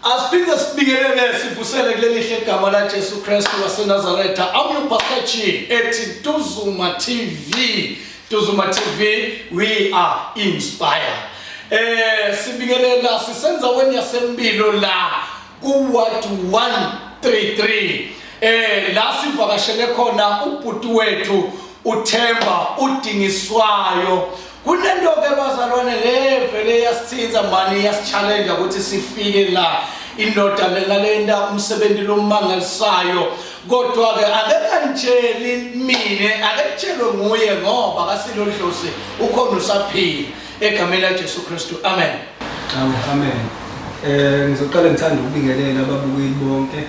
Asiphinde sibingelele sivusele kuleli hle igama la Jesu Kristu waseNazaretha. I'm your Pastor Chi at Ntuzuma TV. Ntuzuma TV, we are inspired. Sibingelela sisenzaweni yasempilo la ku Ward 133. La sivakashele khona ubhuti wethu uThemba uDingiswayo. Kunento ke bazalwane le vele yasithinza mani yasi-challenge ukuthi sifike la indoda lena lenta umsebenzi lomangalisayo, kodwa ke ake kantsheli mine, ake kutshelwe nguye ngoba kasilo dlozi, ukhona usaphila, egameni la Jesu Kristu, amen. Amen, amen. Ngizoqala ngithanda ukubingelela ababukeli bonke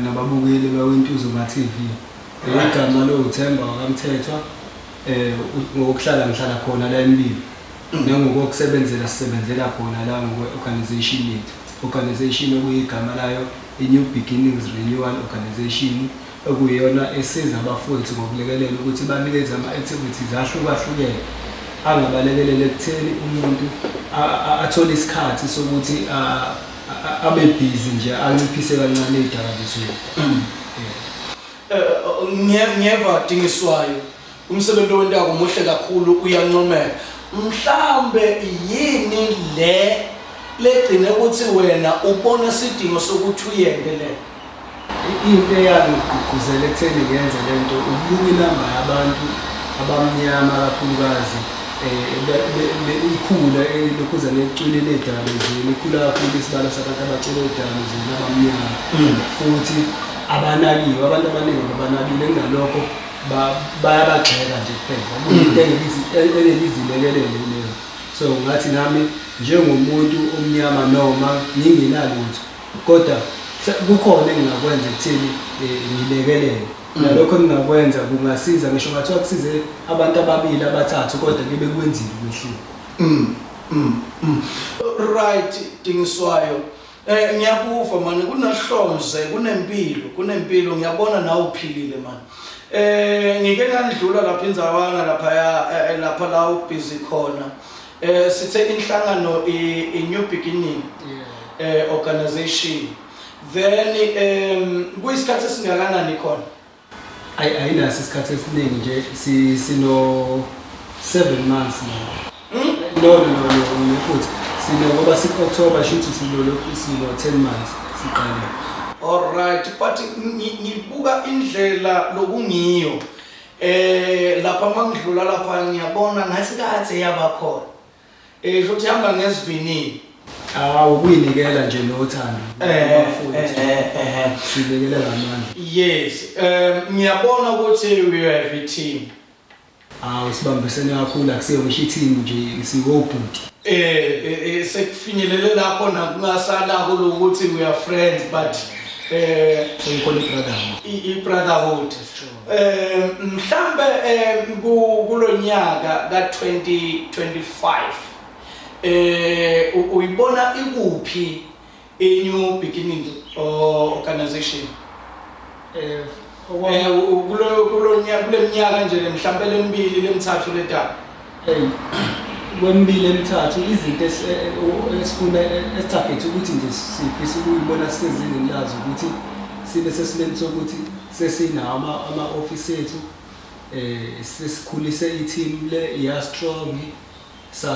nababukeli baweNtuzuma TV. Igama lo uThemba wakaMthethwa, ngokuhlala ngihlala khona la eMbilo. Nangokusebenzela sisebenzela khona la ngokwe-organization yethu. Organization okuyigama layo i-New Beginnings Renewal Organization, okuyiyona esiza abafowethu ngokulekelela ukuthi banikeze ama-activities ahlukahlukene angabalekelela ekutheni umuntu athole isikhathi sokuthi abe busy nje, anciphise kancane ey'dakamizweni. Ngiyeva Dingiswayo, umsebenzi owentako muhle kakhulu, uyancomeka. Mhlambe yini le legcine ukuthi wena ubone isidingo sokuthi uyente le? Into eyangigqugquzela ekutheni ngenze le nto ukubuka inamba yabantu abamnyama kakhulukazi ikhula elokhuzane ekucwileni ey'dakamizweni, ikhula kakhulu isibalo sabantu abacwila ey'dakamizweni abamnyama, futhi abanakiwe, abantu abaningi ababanakile, kunalokho bayabagxeka nje kuphela. Kuyinto engeke izilekelele leyo. So ngathi nami njengomuntu omnyama noma ngingenalutho, kodwa kukhona engingakwenza ekutheni ngilekelele. Nalokho engingakwenza kungasiza, ngisho ngathiwa kusize abantu ababili abathathu, kodwa kube kwenzile umehluko. Right, Dingiswayo. Ngiyakuva mani, kunehlonze, kunempilo, kunempilo, ngiyabona nawe uphilile mani. Ngike ngandlula lapha indzawana lapha lapha la ubusy khona. Sithe inhlangano i New Beginning organization. Then kuyisikhathi esingakanani khona? Ayi, ayinaso isikhathi esiningi nje, sino 7 months now. No, no, no, no, futhi sino, ngoba si-October, shuthi sino lokhu sino 10 months siqalile. All right, but ngibuka indlela lokungiyo. Lapha mangidlula lapha ngiyabona ngathi kade yaba khona. Futhi hamba ngesivinini. Awu, kuyinikela nje nothando. Bafowethu. Sinikele ngamandla. Yes, ngiyabona ukuthi we have a team. Awu, sibambisene kakhulu, akusiyo ngisho i-team nje, sikobhuti. Sekufinyelele lapho nakungasalako ukuthi we are friends, but sekukhona i-brotherhood. I-brotherhood. Mhlambe kulonyaka ka-2025 uyibona ikuphi i-New Beginning Organization? Kulo nyaka, kule minyaka nje mhlambe lemibili lemithathu letayo. Hey, kwemibili emithathu, izinto esifuna esi-target ukuthi nje sifisa ukuyibona sisezingeni lazo, ukuthi sibe sesimeni sokuthi sesinawo ama-office ethu, sesikhulise i-team le iya strong,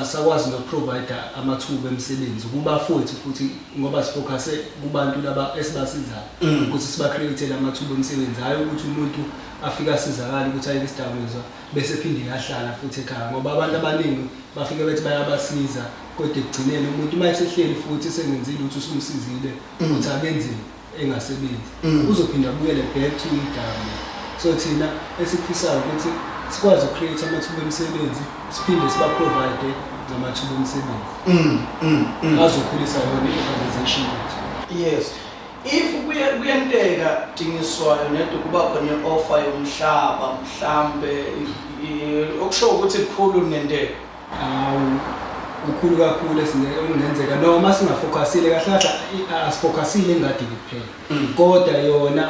sakwazi noku-provide amathuba emisebenzi kubafowethu futhi, ngoba si-focuse kubantu laba esibasizayo ukuthi siba-create amathuba emisebenzi, hhayi ukuthi umuntu afike asizakale ukuthi ayeke isidakamizwa bese phinde yahlala futhi ekhaya, ngoba abantu abaningi bafike bethi bayabasiza, kodwa ekugcineni umuntu uma esehleli futhi sengenzile ukuthi usumsizile ukuthi akenzeni engasebenzi, uzophinda abuyele back to idakamizwa. So thina esikufisayo ukuthi sikwazi uku-create amathuba emisebenzi, siphinde siba-provide ngamathuba emisebenzi azokhulisa yona i-organization yethu. Yes, if kuyenteka Dingiswayo nede kuba khona i-offer yomhlaba mhlambe, okusho ukuthi kukhulu kungenteka. Awu, kukhulu kakhulu okungenzeka noma singa-focusile kahle kahle, asi-focusile engadini kuphela, kodwa yona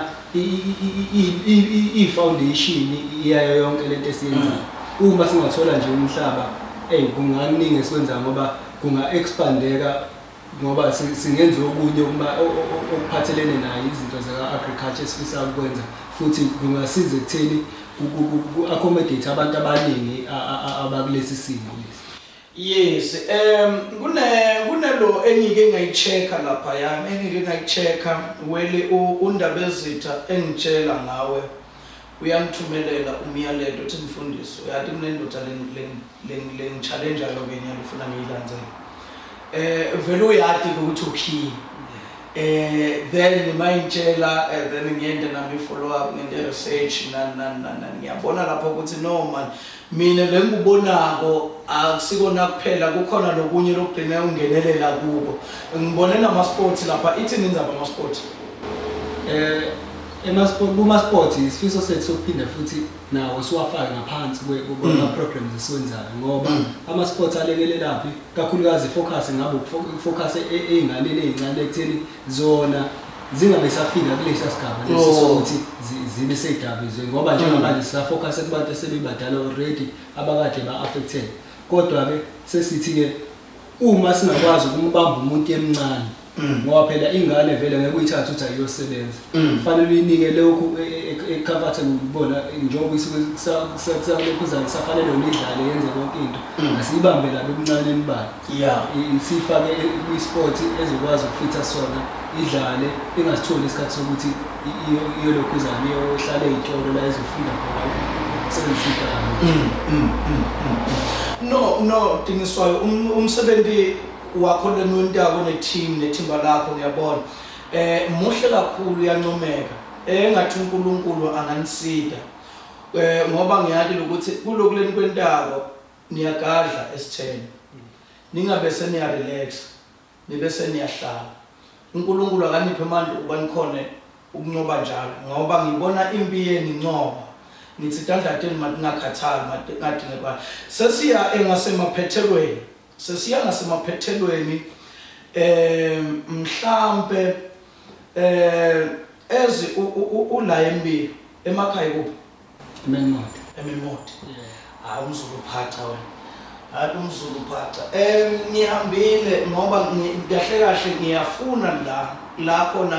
i-foundation yayo yonke lento esiyenzayo. Uma singathola nje umhlaba, eyi, kunganingi esikwenzayo ngoba kunga-expandeka. Ngoba singenza okunye okuphathelene nayo izinto zaka-agriculture esifisa ukwenza, futhi kungasiza ekutheni ku-accommodate abantu abaningi abakulesi simo lesi. Yes, kunelo engike ngayi-check-a lapha yami, engike ngayi-check-a wele uNdabezitha engitshela ngawe, uyangithumelela umyalezo uthi, mfundisi, uyathi kunendoda lengi-challenge-ayo ke nyalo, ufuna ngiyilandzele. Vele uyati ukuthi ukhiye. Then mayingitshela, then ngiyende nami follow up, ngente research, nani nani nani nani. Ngiyabona lapho ukuthi no man, mina lengikubonako akusikona kuphela, kukhona lokunye lokugcina ungenelela kuko. Ngibone nama sports lapha, ithini indzaba ama sports? Ema-sport, kuma-sports isifiso sethu sokuphinda futhi nawo siwafake ngaphansi kwama-programs esiwenzayo, ngoba ama-sports alekelelaphi kakhulukazi, focus ngabe focus ey'nganeni ey'ncane ekutheni zona zingabe safika kulesa sigaba lesi sokuthi zibe sey'dakiwe, ngoba njengamanje sisafocus kubantu asebebadala already abakade ba-affected. Kodwa-ke sesithi-ke uma singakwazi ukumbamba umuntu emncane, ngoba phela ingane vele ngeke uyithathe ukuthi ayiyosebenza, kufanele uyinike lokhu e-comfortable kubona, njengoba isuke kusakulokhuzana, kusafanele yona idlale, yenze yonke into. Asiyibambe lapha ebuncaneni bayo, siyifake kwi-sport ezokwazi ukufitha sona, idlale, ingasitholi isikhathi sokuthi iyolokhuzana, iyohlala ey'tolo la ezofunda khona ukusebenzisa iy'dakamizwa. No, Dingiswayo, umsebenzi wakho leniwentako ne-team, nethimba lakho, ngiyabona. Muhle kakhulu, uyancomeka. Engathi uNkulunkulu anganisida. Ngoba ngiyazi ukuthi kuloku lenikwentako niyagadla esitheni. Ningabe seniya relax, nibe seniyahlala. uNkulunkulu akaniphe amandla ukuba nikhone ukunqoba njalo, ngoba ngibona impi yenu inqoba. Ngithi tandla tenu matingakhathali, matingadingekwa. Sesiya engasemaphethelweni. Sesiya ngasemaphethelweni, mhlambe ezi ula empilo emakhaya kuphi? Emelmont. Emelmont. Hayi, umZulu phaca wena. Hayi, umZulu phaca. Ngihambile ngoba kahle kahle ngiyafuna la khona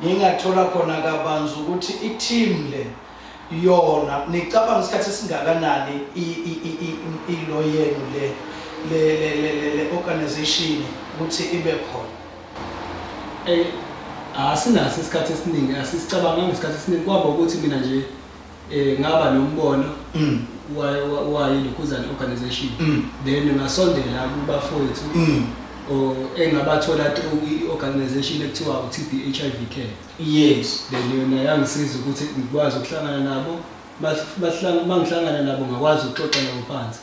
ngingathola khona kabanzi ukuthi i-team le yona nicabanga isikhathi esingakanani ilo yenu le organization ukuthi ibe khona. Asinaso isikhathi esiningi, asisicabanganga isikhathi esiningi. Kwaba ukuthi mina nje ngaba nombono wayilokhuzana organization, then ngasondela kubafowethu or engabathola through i-organization ekuthiwa u-TB HIV Care. Then yona yangisiza ukuthi ngikwazi ukuhlangana nabo. Mangihlangana nabo ngakwazi ukuxoxa nabo phansi.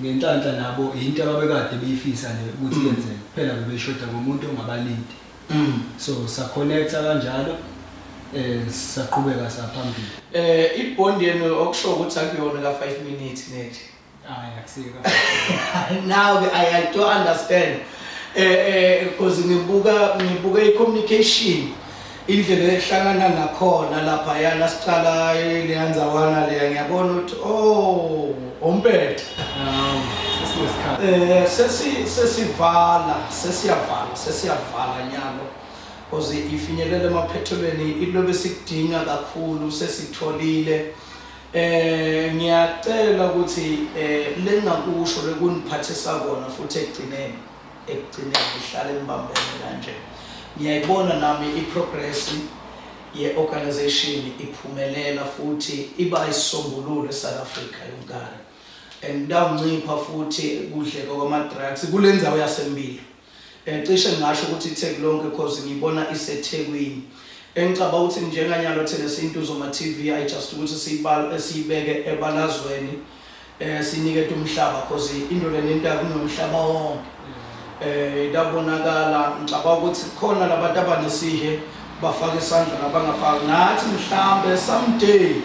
Ngenhlanhla nabo into ababekade beyifisa le ukuthi yenzeke, kuphela bebeshoda ngomuntu ongaba-lead. So sa-connecta kanjalo, saqhubeka saphambili. I-bond yenu okusho ukuthi akuyona ka 5 minutes net. Hayi, akusika. Now I don't understand. Because ngibuka i-communication, indlela ehlangana nakhona lapha yana siqala leyanzawana leya, ngiyabona ukuthi oh, umpetha. Hawu, sesinesikhathi. Sesivala, sesiyavala nyalo. Because ifinyelela emaphethelweni ilobe sikudinga kakhulu, sesitholile. Ngiyacela ukuthi lengakusho lekuniphathisa kona futhi ekugcineni ihlale nibambene kanje. Ngiyayibona nami i-progress ye-organization iphumelela futhi iba isisombululo eSouth Africa yonkana. And ndawuncipha futhi kudleka kwama-drugs kule ndzawo yaseMbilo. Cishe ngingasho ukuthi iTheku lonke, because ngibona iseThekwini. Engicabanga ukuthi njenganyalo thina siyiNtuzuma TV, I just ukuthi siyibala esiyibeke ebalazweni, sinikete umhlaba, because into lena kunomhlaba wonke. Idabonakala, ngicabanga ukuthi khona labantu abanesihe bafaka isandla nabangafaki, ngathi mhlambe someday,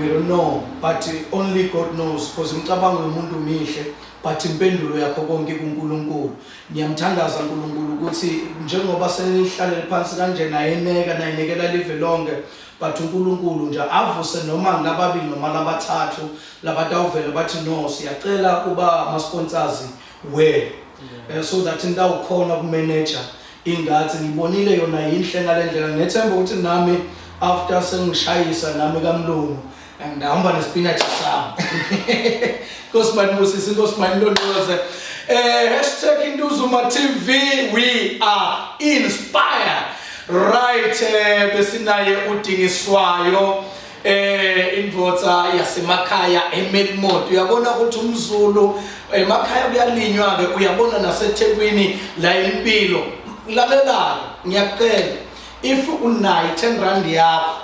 we don't know, but only God knows, because imicabango yomuntu mihle, but impendulo yakho konke kuNkulunkulu. Ngiyamthandaza uNkulunkulu ukuthi njengoba senihlalele phansi kanje nayineka nayinekela live lonke, but uNkulunkulu nje avuse noma ngababili noma labathathu labatawuvela bathi no, siyacela kuba ama sponsors we So that nitawukhona ukumanage ingathi ngibonile yona yinhle ngalendlela. Ngethemba ukuthi nami after sengishayisa nami kamlungu ngihamba nespinach sami. Nkosi manibusise, Nkosi manilondoloze. #Ntuzuma TV, we are inspired. Right, besinaye uDingiswayo, indvodza yasemakhaya eMelmoth. Uyabona ukuthi umZulu emakhaya kuyalinywa ke, uyabona naseThekwini la impilo. Lalela, ngiyacela, if unayo 10 rand yakho,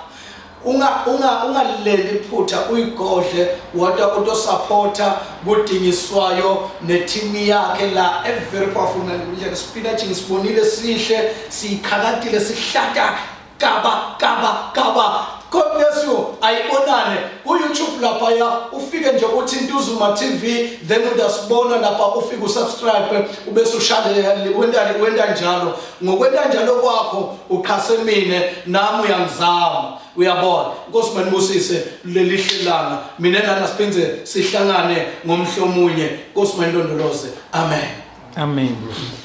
ungalileli iphutha uyigodle wota utosupporta kuDingiswayo neteam yakhe la, e very powerful. Nje spinach ngisibonile sihle, sikhakatile, sihlata kaba kaba kaba. God bless you. Ayibonane ku YouTube lapha, ya ufike nje uthi Ntuzuma TV, then udasibona lapha, ufike usubscribe, ubese ushale wenda wenda njalo. Ngokwenta njalo kwakho uqhase mine, nami uyangizama, uyabona. Inkosi manibusise lelihle langa. Mina nana siphindze sihlangane ngomhlomunye. Inkosi manilondoloze, amen. Amen.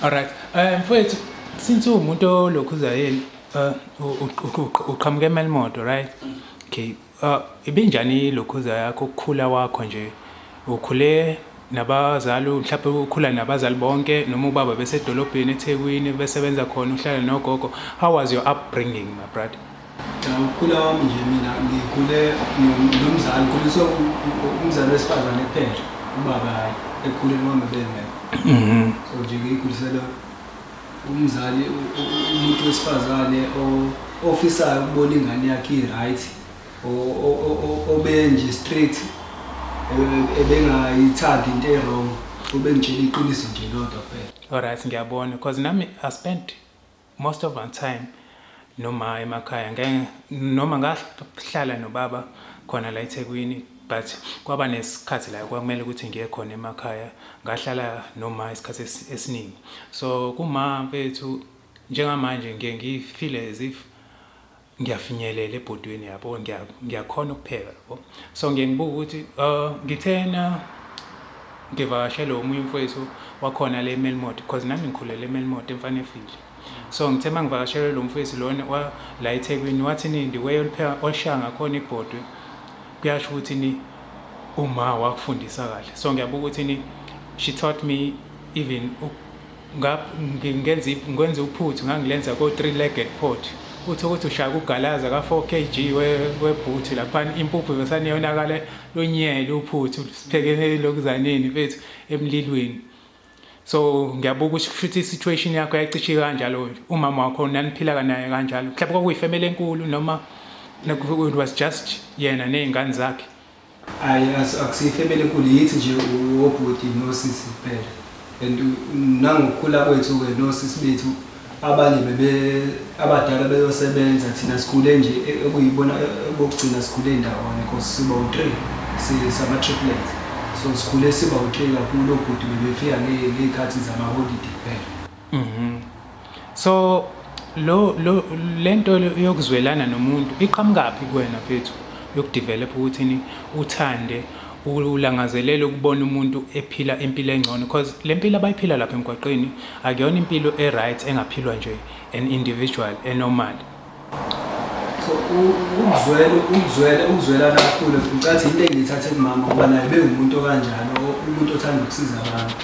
Alright. Mfowethu, since uwumuntu olokhuzayeli, uqhamuka eMelmoth, right? Okay. Ibinjani lokhuza yakho, ukukhula wakho nje? Ukhule nabazali, mhlawumbe ukhula nabazali bonke, noma ubaba besedolobheni eThekwini besebenza khona, uhlala nogogo? How was your upbringing, my brother? Cha, ukukhula kwami nje, mina ngikhule nomzali, ngikhuliswe umzali wesifazane kuphela. Ubaba hhayi, ekukhuleni kwami bengekho. So nje ngiyikhulisela umzali, umuntu wesifazane ofisayo ukubona ingane yakhe i-right, obe nje straight, ebengayithandi into e-wrong, obengitshela iqiniso nje lodwa kuphela. Alright, ngiyabona, because nami I spent most of my time noma emakhaya, ngeke noma ngahlala nobaba khona la eThekwini, but kwaba nesikhathi la kwakumele ukuthi ngiye khona emakhaya, ngahlala noma isikhathi esiningi. So kuma mfethu, njengamanje ngiye ngifeel as if ngiyafinyelela ebhodweni, yabo, ngiyakhona ukupheka, yabo. So ngiye ngibuka ukuthi ngithena ngivakashele omunye umfowethu wakhona le eMelmoth, because nami ngikhulele eMelmoth, eMfanefile. So ngithe uma ngivakashele lo mfowethu lona la eThekwini, wathi ni the way olipheka, olishaya ngakhona ibhodwe, kuyasho ukuthi ni uma wakufundisa kahle. So ngiyabuka ukuthi ni she taught me even ngenza uphuthu, ngangilenza ko three legged pot, uthi ukuthi ushaya kugalaza ka 4 kg wephuthu lapha, impuphu besaniyonakala lonyele uphuthu, siphekene lokuzanini mfethu emlilweni. So ngiyabuka ukuthi kushuthi i-situation yakho yayicishe kanjalo. Umama wakho naniphila naye kanjalo, mhlawumbe kwakuyifamily enkulu noma it was just yena ney'ngane zakhe? Hhayi, akusiyifamily enkulu, yithi nje obhuti nosisi kuphela. And nangokukhula kwethu-ke nosisi bethu, abanye bebe abadala beyosebenza, thina sikhule nje okuyibona okugcina sikhule ndawonye, because siba u-three, sama-triplets. So sikhule siba u-three kakhulu, obhuti bebefika ngey'khathi zamaholide kuphela. So lo lento yokuzwelana nomuntu iqhamukaphi kuwena mfethu, yokudevelop ukuthi ni uthande, ulangazelele ukubona umuntu ephila impilo engcono? Because le mpilo abayiphila lapha emgwaqeni akuyona impilo e-right engaphilwa nje an individual enormal. So ukuzwela kakhulu, ngicathi into engiyithathe kumama, ngoba naye bewumuntu okanjalo, umuntu othanda ukusiza abantu.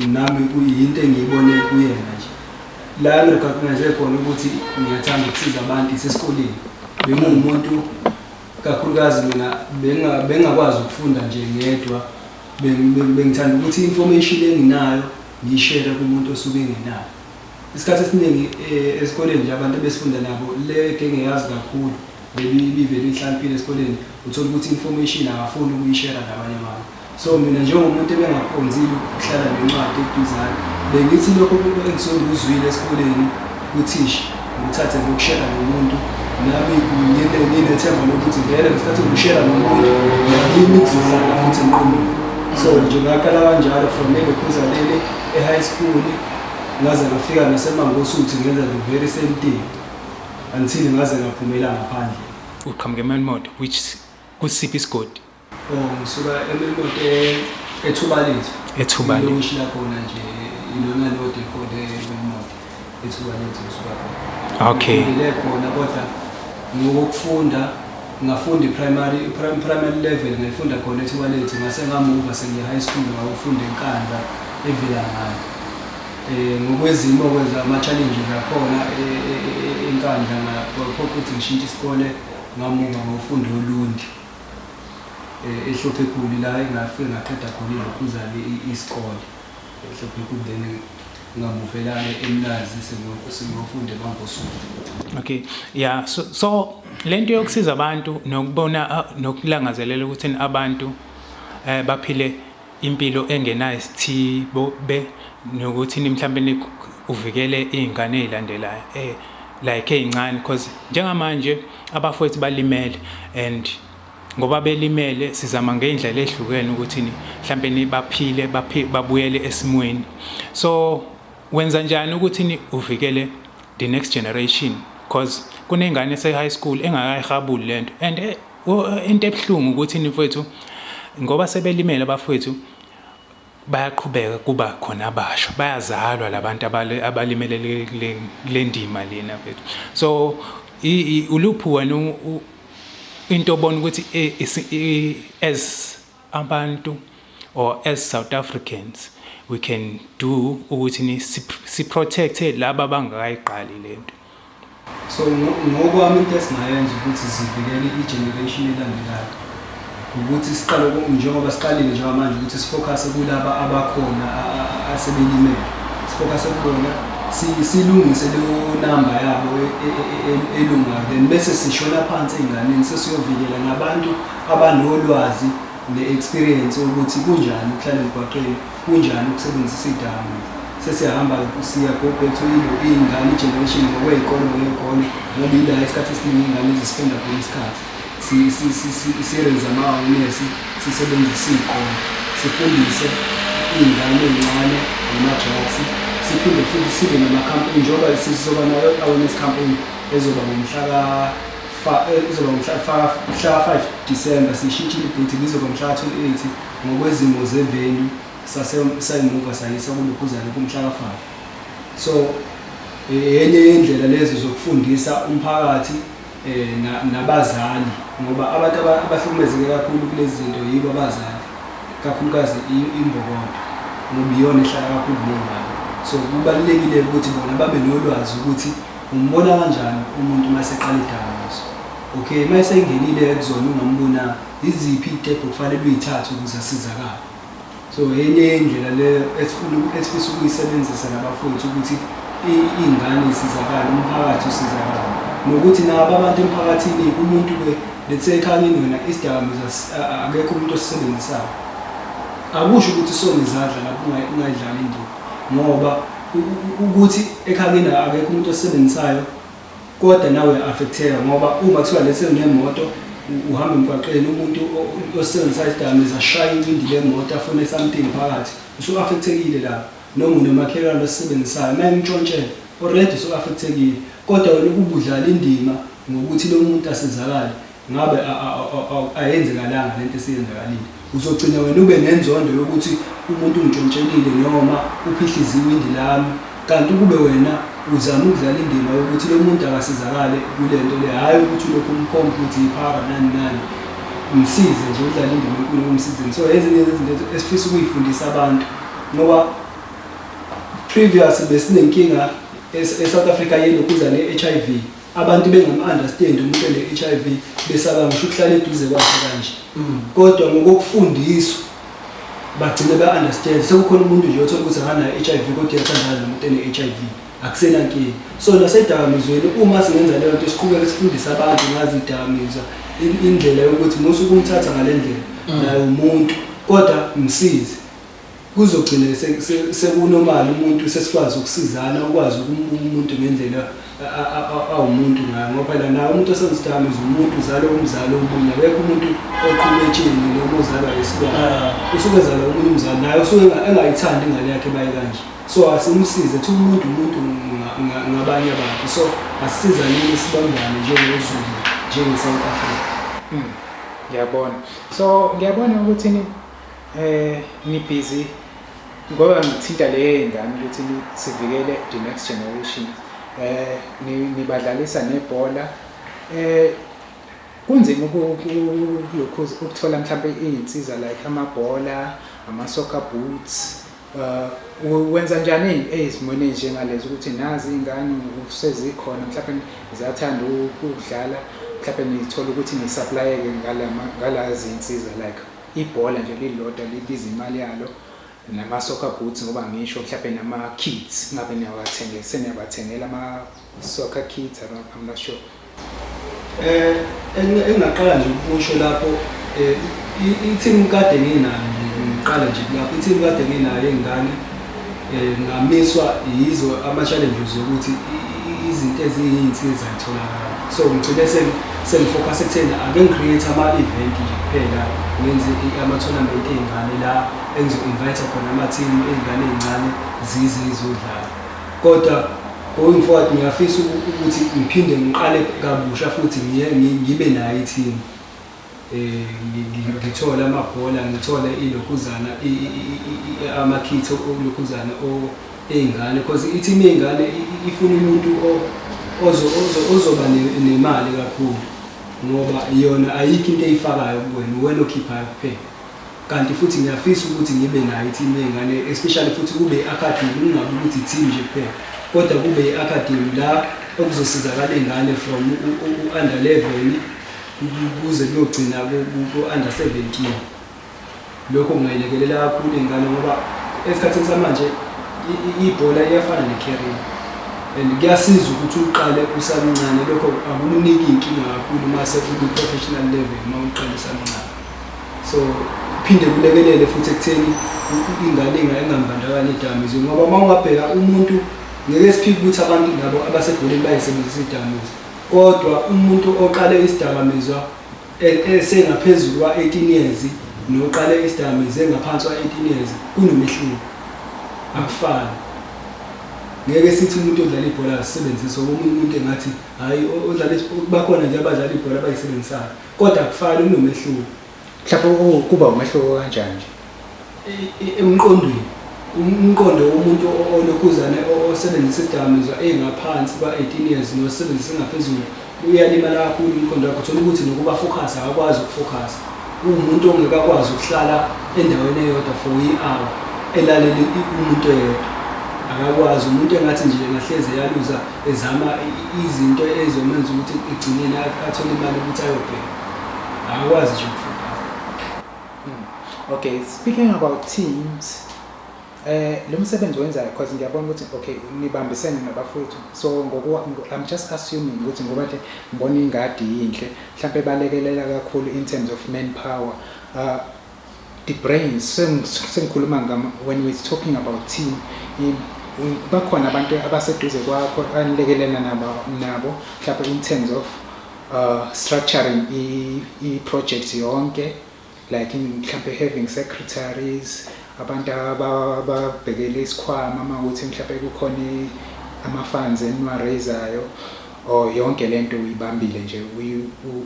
Nami kuyinto engiyibone kuyena nje. La ngirecognize khona ukuthi ngiyathanda ukusiza abantu isesikoleni. Benguwumuntu kakhulukazi mina bengingakwazi ukufunda nje ngedwa. Bengithanda ukuthi i-information enginayo ngiyishare kumuntu osuke engenayo. Isikhathi esiningi esikoleni nje, abantu ebesifunda nabo le gengeyazi kakhulu bebivele ihlaliphile esikoleni, uthola ukuthi i-information akafuni ukuyishare nabanye abantu. So mina njengomuntu ebengakhonzile ukuhlala nencwadi eduzane, bengithi lokho engisuke ngikuzwile esikoleni kuthisha ngikuthathe ngokushare nomuntu, nami nginethemba lokuthi vele ngesikhathi ngishare nomuntu nakimi kuzohlala futhi emqondweni. So nje ngaqala kanjalo from elokhuzaleni e-high school, ngaze ngafika naseMangosuthu, ngenza the very same thing until ngaze ngaphumela ngaphandle. Uqhamuke eMelmoth, which kusiphi isigodi? Oh, ngisuka eMelmoth. Ethubalethu. Ethubalethu. Ilokishi lakhona nje ilona lodwa ekhona eMonti. Ethubalethu ngisuka khona. Okay. Ngifundele khona kodwa ngokufunda ngafunda i-primary primary level ngayifunda khona eThubalethu, ngase ngamuva sengiya high school ngayofunda eNkandla eVilangani. Ngokwezimo kwenza ama-challenges akhona eNkandla, ngaphoqa ukuthi ngishintshe isikole, ngamuva ngayofunda oLundi eHlophekhulu, la engafike ngaqeda khona ilokhuzane isikole eHlophekhulu, then ngamuvela-ke eMlazi sengiyofunda eMangosuthu. Okay, yeah, so lento yokusiza abantu nokubona nokulangazelela ukuthi abantu baphile impilo engenayo isithibo be nokuthi mhlawumbe uvikele iy'ngane ey'landelayo like ey'ncane, because njengamanje abafowethu balimele, and ngoba belimele sizama ngey'ndlela ey'hlukene ukuthi mhlawumbe baphile babuyele esimweni. So wenza njani ukuthi uvikele the next generation, because kunengane ese-high school engakayihabuli lento, and into ebuhlungu ukuthi mfowethu ngoba sebelimele abafowethu bayaqhubeka kuba khona abasha bayazalwa labantu abalimele kule ndima lena mfethu. So uluphi wena into obona ukuthi as abantu or as South Africans we can do ukuthi si-protect-e laba abangakayiqali lento? So ngokwami into esingayenza ukuthi sivikele i-generation elandelayo ukuthi siqale njengoba siqalile njengamanje ukuthi si-focus kulaba abakhona asebelimele, si-focus kubona, silungise leyo namba yabo elungayo, then bese sishona phansi ey'nganeni, sesiyovikela nabantu abanolwazi ne-experience yokuthi kunjani ukuhlala emgwaqeni, kunjani ukusebenzisa iy'dakamizwa. Sesiyahamba siya go back to iy'ngane, i-generation ngokwey'kole ngey'kole, ngoba ila isikhathi esiningi iy'ngane ezi-spend-a khona isikhathi. Si-raise ama-awareness, sisebenzise iy'kole, sifundise iy'ngane ey'ncane ngama-drugs, siphinde futhi sibe nama-campaign njengoba sizoba nayo i-awareness campaign ezoba ezoba ngomhla 5 December. Siyishintshile i-date, ibizoba mhla ka-28, ngokwezimo ze-venue sayimuva sayisa kulokhuzana kumhla ka-5. So enye yendlela lezo zokufundisa umphakathi nabazali, ngoba abantu abahlukumezeke kakhulu kulezi zinto yibo abazali, kakhulukazi imbokodo, ngoba iyona ehlala kakhulu ney'ngane. So kubalulekile ukuthi bona babe nolwazi ukuthi umbona kanjani umuntu uma eseqala idakamizwa. Okay, uma esengenile kuzona ungambonanga, iziphi iy'tebhu okufanele uy'thathe ukuze asizakale. So enye yendlela leyo esifuna esifisa ukuyisebenzisa nabafowethu ukuthi iy'ngane zisizakale, umphakathi usizakale, nokuthi nabo abantu emphakathini, umuntu-ke let's say ekhayeni wena isidakamizwa akekho umuntu osisebenzisayo, akusho ukuthi sonke izandla lapho ungayidlali indima, ngoba ukuthi ekhayeni akekho umuntu osisebenzisayo kodwa nawe affect-eka, ngoba uma kuthiwa let's say unemoto, uhamba emgwaqeni, umuntu osebenzisa isidakamizwa ashaye iwindi lemoto afune something phakathi, usu-affect-ekile lapho. Noma unomakhelwane osisebenzisayo, uma emtshontshela already usu-affect-ekile, kodwa wena ukuba udlala indima ngokuthi lo muntu asizakale, ngabe ayenzekalanga lento esiyenzakalile. Uzogcina wena ube nenzondo yokuthi umuntu ungitshontshelile noma uphihlize iwindi lami, kanti ukube wena uzama ukudlala indima yokuthi lo muntu akasizakale kule nto le, hhayi ukuthi ulokhu umkhomba ukuthi iphara nani nani, msize nje, udlala indima enkulu ekumsizeni. So ezinye zezinto esifisa ukuyifundisa abantu, ngoba previous besinenkinga e-South Africa yelokhuza ne-HIV, abantu bengam-understand umuntu one-HIV, besaba ngisho ukuhlala eduze kwakhe kanje, kodwa ngokokufundiswa bagcine be-understand. Sekukhona umuntu nje othola ukuthi akanayo i-HIV kodwa uyathandana nomuntu ene-HIV, akusenankinga. So nasedakamizweni uma singenza leyo nto, siqhubeke sifundise abantu ngazi idakamizwa, indlela yokuthi musuke umthatha ngale ndlela, naye umuntu kodwa msize, kuzogcina seku-normal, umuntu sesikwazi ukusizana, ukwazi ukumbuka umuntu ngendlela awumuntu ngayo, ngoba phela naye umuntu osebenzisa isidakamizwa umuntu uzalwa umzali omunye, akekho umuntu oqhuma etsheni noma ozalwa isilwane, usuke ezalwa omunye umzali, naye usuke engayithandi ingane yakhe baye kanje. So asimsize thi umuntu umuntu ngabanye abantu, so asisizaneni, sibambane njengoZulu, njenge-South Africa. Ngiyabona, so ngiyabona ukuthi ni Ni-busy ngoba ngithinta le ngane ukuthi sivikele the next generation. Nibadlalisa nebhola. Kunzima ukuthola mhlambe izinsiza like amabhola, ama soccer boots. Wenza njani ezimweni ezinjengalezo ukuthi nazi izingane sezikhona, mhlawumbe ziyathanda ukudlala, mhlawumbe nithola ukuthi ni-supply-eke ngala zinsiza, like ibhola nje lilodwa libiza imali yalo, nama-soccer boots, ngoba ngisho mhlawumbe nama-kits ngabe niyawathengela, seniyabathengela ama-soccer kits? I'm not sure. Engingaqala nje ukusho lapho, i-team kade nginayo nje, ngiqala nje lapho, i-team kade nginayo ey'ngane, ngamiswa yizo ama-challenges yokuthi izinto eziyiy'nsiza ay'tholakali. So ngigcine sengi-focus ekutheni ake ngi-create ama-event nje kuphela, ngenze ama-tournament ey'ngane la engizo-invite khona ama-team ey'ngane ey'ncane zize zizodlala. Kodwa going forward ngiyafisa ukuthi ngiphinde ngiqale kabusha futhi ngibe nayo i-team, ngithole amabhola, ngithole ilokhuzana, ama-kit okulokhuzana ey'ngane, because i-team yey'ngane ifuna umuntu ozoba nemali kakhulu, ngoba yona ayikho into eyifakayo kuwena, uwena okhiphayo kuphela. Kanti futhi ngiyafisa ukuthi ngibe nayo i-team yey'ngane, especially futhi kube i-academy, kungabi ukuthi i-team nje kuphela, kodwa kube i-academy la okuzosizakala iy'ngane from u-under 11 kuze kuyogcina ku-under 17. Lokho kungayilekelela kakhulu iy'ngane, ngoba esikhathini samanje ibhola iyafana ne-career and kuyasiza ukuthi uqale usamncane. Lokho akuniki iy'nkinga kakhulu uma sekukwi-professional level uma uqale usamncane. So phinde kulekelele futhi ekutheni ingane ingambandakanyi iy'dakamizwa, ngoba uma ungabheka umuntu, ngeke siphike ukuthi abantu labo abasebholeni bayisebenzisa iy'dakamizwa, kodwa umuntu oqale isidakamizwa esengaphezulu kwa-18 years noqale isidakamizwa engaphansi kwa-18 years kunomehluko, akufani. Ngeke sithi umuntu odlala ibhola akasebenzisi, omunye umuntu engathi hhayi, odlala, bakhona nje abadlala ibhola abayisebenzisayo, kodwa akufani, kunomehluko. Mhlawumbe kuba umehluko kanjani nje? Emqondweni, umqondo womuntu olokhuzane osebenzisa isidakamizwa engaphansi kwa-18 years nosebenzisa engaphezulu uyalimala kakhulu umqondo wakhe. Uthola ukuthi nokuba focus akakwazi uku-focus, uwumuntu ongeke akwazi ukuhlala endaweni eyodwa for i-hour elalele umuntu eyedwa, akakwazi. Umuntu engathi nje engahlezi eyaluza, ezama izinto ezomenza ukuthi egcineni athole imali ukuthi ayobheka, akakwazi nje uku-focus. Okay, speaking about teams, lo msebenzi wenzayo, because ngiyabona ukuthi okay, nibambisene nabafowethu, so I'm just assuming ukuthi ngoba nje ngibona ingadi yinhle, mhlawumbe balekelela kakhulu in terms of manpower, the brains. Sengikhuluma ngama when we're talking about team, bakhona abantu abaseduze kwakho anilekelela nabo mhlawumbe in terms of structuring i-project yonke, like mhlawumbe having secretaries, abantu ababhekele isikhwama uma ukuthi mhlawumbe kukhona ama-funds eniwa-raise-ayo, or yonke lento uyibambile nje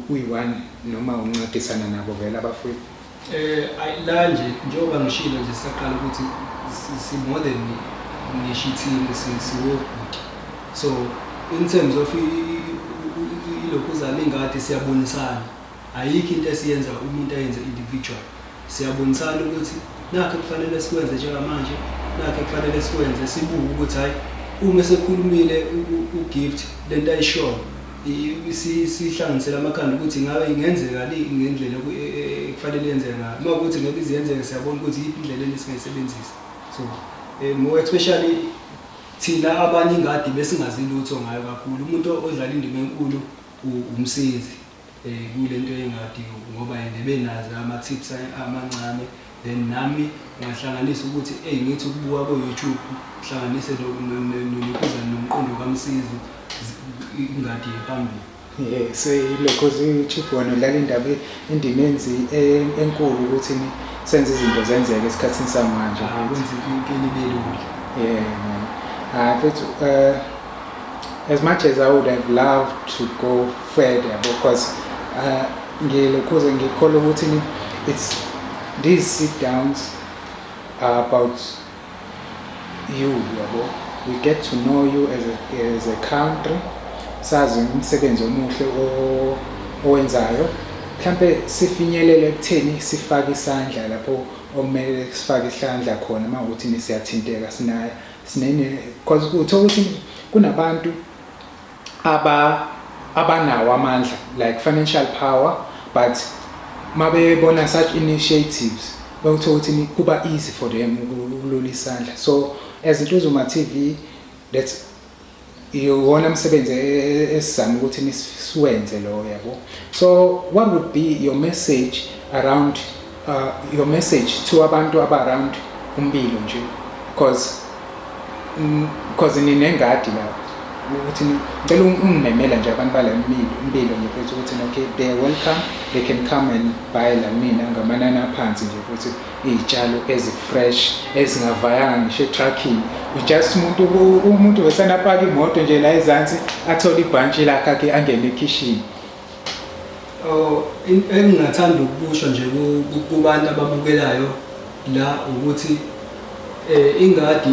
uyi-one noma uncedisana nabo vele abafowethu? La nje, njengoba ngishilo nje saqala ukuthi si more than ngisho i-team, siwobhuti. So in terms of ilokhuzana, ingadi, siyabonisana, ayikho into esiyenza umuntu ayenze individual. Siyabonisana ukuthi nakho kufanele sikwenze njengamanje, nakho kufanele sikwenze, sibuke ukuthi hayi, uma esekhulumile uGift lento ayishoyo, sihlanganisele amakhanda ukuthi ingabe ingenzeka le ngendlela ekufanele yenzeke ngayo. Uma kuwukuthi ngeke ize yenzeke, siyabona ukuthi iyiphi indlela esingayisebenzisa. So more especially thina abanye ingadi besingazi lutho ngayo kakhulu. Umuntu odlala indima enkulu umsizi kule nto yengadi, ngoba yena ebenazo ama-tips amancane, then nami ngahlanganisa ukuthi eyi, ngithi ukubuka ko-YouTube, hlanganise nokuza nomqondo kaMsizi, ingadi phambili. Yes, ilokho i-YouTube wona udlala indaba, indima enkulu ukuthi senze izinto zenzeke esikhathini samanje. Ah, kwenza impilo ibe lula. Yeah, man. Mfethu, as much as I would have loved to go further, because ngilokhuze ngikholwa ukuthi it's These sit downs are about you, yabo. We get to know you as a country, sazi umsebenzi omuhle owenzayo, mhlambe sifinyelele ekutheni sifake isandla lapho okumele sifake isandla khona uma ukuthi siyathinteka sinayo sinene, because uthola ukuthi kunabantu abanawo amandla, like financial power, but mabebona such initiatives bakuthola ukuthi kuba easy for them ukulula isandla. So as Ntuzuma TV, that's iwona umsebenzi esizama ukuthi siwenze lo, yabo. So what would be your message around your message to abantu aba around uMbilo nje, because ninengadi la, ukuthi ngicela ungimemela nje abantu bala Umbilo nje futhi ukuthi okay, they are welcome, they can come and buy la mina ngamanani aphansi nje, futhi iy'tshalo ezi-fresh ezingavayanga ngisho e-truckini. Just umuntu wesanapaka imoto nje la ezansi, athole ibhantshi lakhe akhe, angene ekhishini. Oh, engingathanda ukukusho nje kubantu ababukelayo la ukuthi ingadi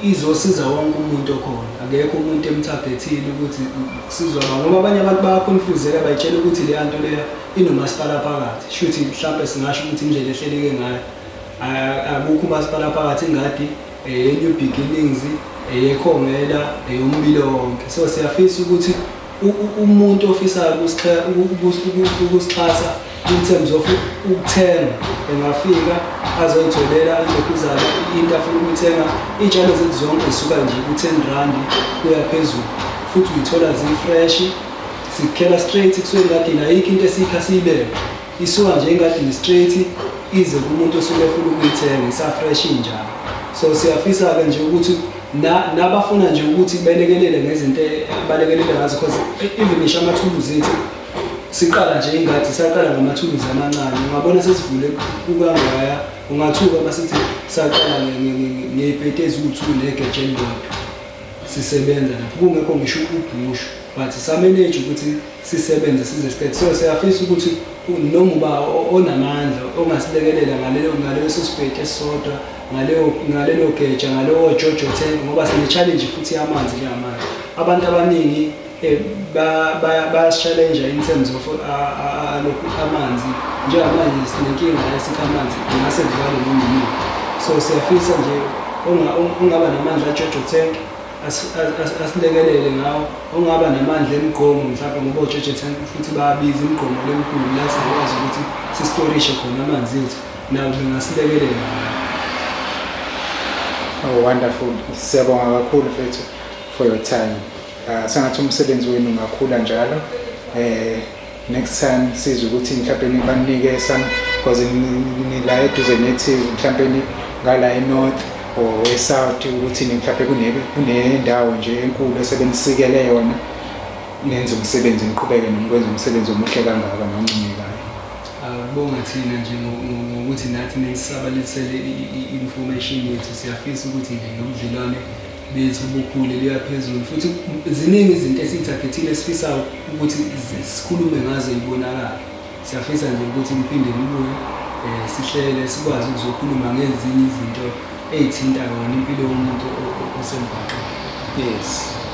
izosiza wonke umuntu okhona. Akekho umuntu emtargethile ukuthi kusizwa ba, ngoba abanye abantu bayaconfuseka, bayitshela ukuthi le nto leya inomasipala phakathi. Shuthi mhlawumbe singasho ukuthi indlela ehleleke ngayo, akukho umasipala phakathi. Ingadi New Beginnings, eyekhongela, eyoMbilo wonke. So siyafisa ukuthi umuntu ofisayo ukusixhasa in terms of ukuthenga engafika azoyitholela ilokhuzana into afuna ukuyithenga. Iy'tshalo zethu zonke zisuka nje ku-R10 kuya phezulu, futhi uyithola zi-fresh, sikukhela straight kusuke engadini. Ayikho into esiyikha siyibeke, isuka nje engadini straight ize kumuntu osuke efuna ukuyithenga isa-fresh injalo. So siyafisa-ke nje ukuthi nabafuna nje ukuthi belekelele ngezinto balekelele ngazo, because even ngisho amathuluzi ethu, siqala nje ingadi, saqala ngamathuluzi amancane. Ungabona sesivule kukangaya, ungathuka masithi saqala ngey'peti eziwu-2 negeja elilodwa sisebenza lapho, kungekho ngisho ubhushu, but samanage ukuthi sisebenze size siqede. So siyafisa ukuthi noma uba onamandla ongasilekelela ngaleso sipeti esisodwa, ngalelo geja, ngaleyo jojo tank, ngoba sine-challenge futhi yamanzi njengamanje. Abantu abaningi bayasi-challenge in terms of lokhu amanzi. Njengamanje sinenkinga yasikho amanzi, ngase kuvale noma inini. So siyafisa nje ongaba namandla ajojo tank asilekelele ngawo, ongaba namandla emigqomo mhlawumbe, ngoba ojojo tank futhi bayabiza, imigqomo lemkhulu la singakwazi ukuthi sistorishe khona amanzi ethu, nawo bengasilekelela ngawo. Oh, wonderful. Siyabonga kakhulu mfethu for your time. Sengathi umsebenzi wenu ungakhula njalo. Next time sizwe ukuthi mhlawumbe nibanike some, because ni la eduze nethi mhlawumbe ni ngala e-north or e-south, ukuthi ni mhlawumbe kunendawo nje enkulu esebenisikele yona, nenze umsebenzi, niqhubeke nokwenza umsebenzi omuhle kangaka noncomekayo. Akubonga thina nje ngokuthi nathi nisabalisele i-information yethu. Siyafisa ukuthi nje nobudlelwane bethu bukhule liya phezulu, futhi ziningi izinto esiyithathethile esifisayo ukuthi sikhulume ngazo ibonakale. Siyafisa nje ukuthi niphinde nibuye, sihlele sikwazi ukuzokhuluma ngezinye izinto ey'thinta yona impilo yomuntu osemgwaqeni. Yes,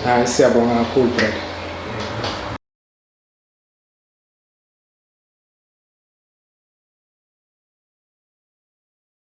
hayi, siyabonga kakhulu, brother.